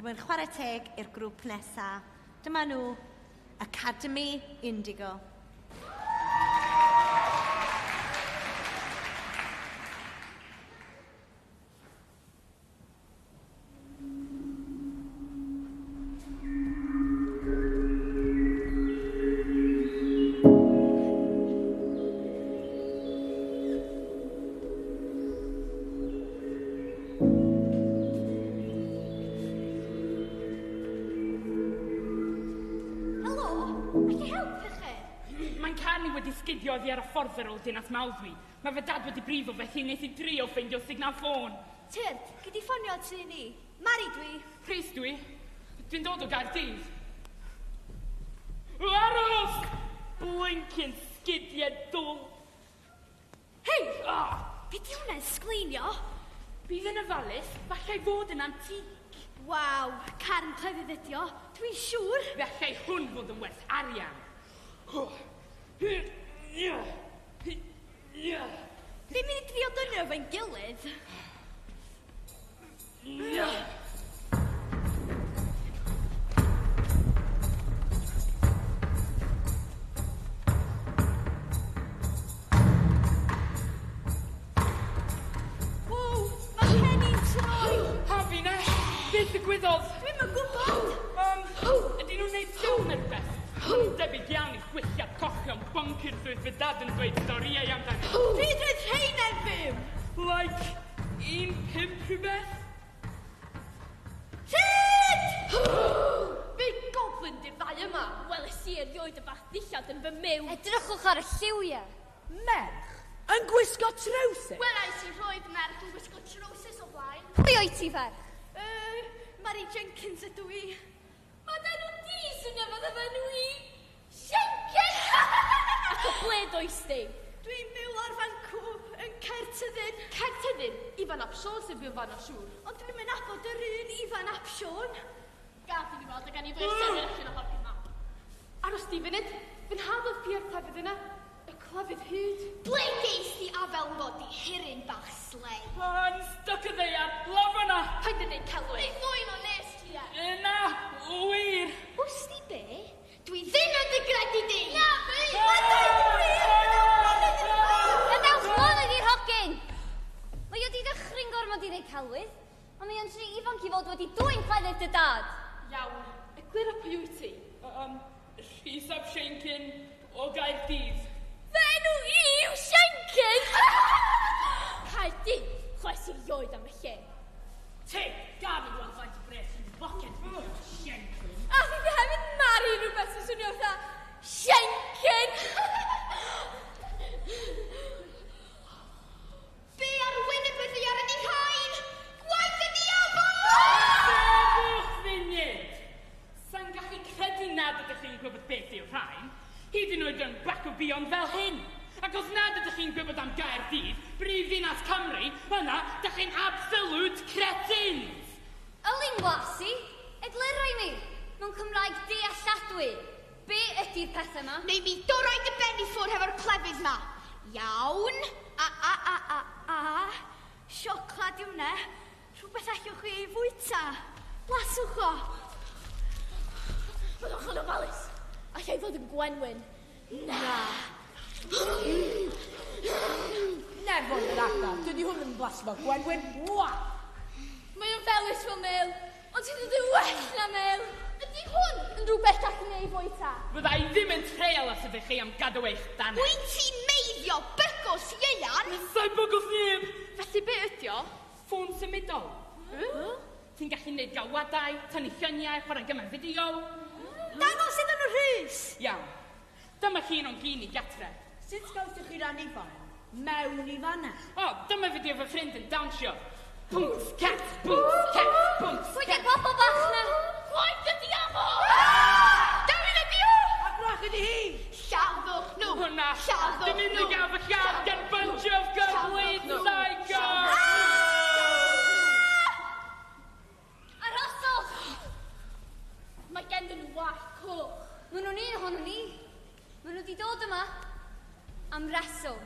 Er mwyn chwarae teg i'r grŵp nesaf. Dyma nhw, Academy Indigo. Helo, alla i helpu chi? Mae'n car ni wedi sgidio oddi ar y ffordd ar ôl Dinas Mawddwy. Mae fy dad wedi brifo felly nes i drio ffeindio signal ffôn. Tyrd, gei di ffonio tŷ ni. Mari dwi. Rhys dwi. Dwi'n dod o Gaerdydd. Aros! Blinking sgidiau dwl. Hei! Ah! Be di hwnna'n sgleinio? Bydd yn ofalus, falle fod yn antique. Waw, car yn clefydd ydi o. Dwi'n siŵr. Fe allai hwn fod yn werth arian. Ddim i ni drio dynnu efo'n gilydd. Wow, mae Penny'n troi. Ha fi na! Beth ddigwyddodd? Dwi'm yn gwybod. Ydyn nhw'n neud sŵn neu rhywbeth? Maen nhw'n debyg iawn i chwichiad cochion bonkers oedd fy dad yn dweud storïau amdano. Pryd roedd rheina'n fyw? Like, 15 rhywbeth? Tyd! Be goblin di'r ddau yma? Weles i erioed y fath ddillad yn fy myw. Edrychwch ar y lliwiau. Merch yn gwisgo trowsus? Welais i roed merch yn gwisgo trowsus o blaen. Pwy wyt ti, ferch? Mari Jenkins ydw i. Mae dyn nhw di swnio fel fy enw i. Jenkins! Ac o ble does di? Dwi'n byw lawr fancw yn Caertyddyn. Caertyddyn? Ifan ap Siôn sy'n byw fan o siŵr. Ond dwi'n mynd nabod yr un Ifan ap Siôn. Gad i fi weld a gan i fwy sefyll allan o hogyn ma. Aros di funud, fy nhad oedd pia'r clefyd yna. Y clefyd hud. Ble geis di afel mod i hiryn bach slei? Yn styc y ddaear, lawr fan'na! Paid â neud celwydd. Neu ddwyn o nes ti e. Na, wir! Wst ti be? Dwi ddim yn dy gredu di! Na fi! Mae'n dweud y gwir! Gadewch lonydd i'r hogyn! Mae o di dychryn gormod i ddeud celwydd, ond mae o'n rhy ifanc i fod wedi dwyn cleddyf dy dad. Iawn, eglura pwy wyt ti? Rhys ap Siencyn o Gaerdydd. Fy enw i yw Siencyn! Caerdydd, chwes i rioed am y lle. Ti, gad i weld faint o bres sy'n dy boced fi, Siencyn. A ti di hefyd Mari rhywbeth sy'n swnio fatha Siencyn! Be ar wyneb y ddaear ydi rhain? Gwaith y diafol! Sefwch funud! Sa'n gallu credu nad ydych chi'n gwybod beth yw'r rhain, hyd yn oed yn back of beyond fel hyn. Ac os nad ydych chi'n gwybod am Gaerdydd, brifddinas Cymru, yna, dych chi'n absolute cretins! Ylun was i, eglura i mi, mewn Cymraeg dealladwy, be ydy'r pethau yma? Neu mi dorrai dy ben i ffwrdd hefo'r clefyd ma. Iawn. A, a, a, a, a. Sioclad yw hwnna. Rhywbeth allwch chi ei fwyta. Blaswch o. Byddwch yn ofalus. Allai fod yn gwenwyn. Na. Nefon yr adar, dydy hwn yn blasu fel gwenwyn. Mwa! Mae o'n felys fel mel, ond ti'n dod yn well na mel. Ydy hwn yn rhywbeth gallwn ni ei fwyta? Fydda i ddim yn treial os ydych chi am gadw eich dannedd. Wyt ti'n meiddio bygwth, Ieuan? Sa'n bygwth neb! Felly be ydi o? Ffôn symudol. Ti'n gallu neud galwadau, tynnu lluniau, chwarae gemau fideo. Dangos iddyn nhw, Rhys! Iawn. Dyma llun o'n gyn i gatre. Sut gawsoch chi rannu ffael? Mewn i fanna. O, dyma fideo fy ffrind yn dawnsio. Boots, cat, boots, cat, boots, Pwy di'r cat. pobl bach na? Gwaith y diafol! Dewin ydi o! A gwrach ydi hi! Lladdwch nhw! Hwna, Lladdwch dim mynd i nhw! gael fy lladd gan bunch of complete psychos! Arhoswch! Mae genddyn nhw wallt coch. Maen nhw'n un ohonon ni. Maen nhw wedi dod yma am reswm.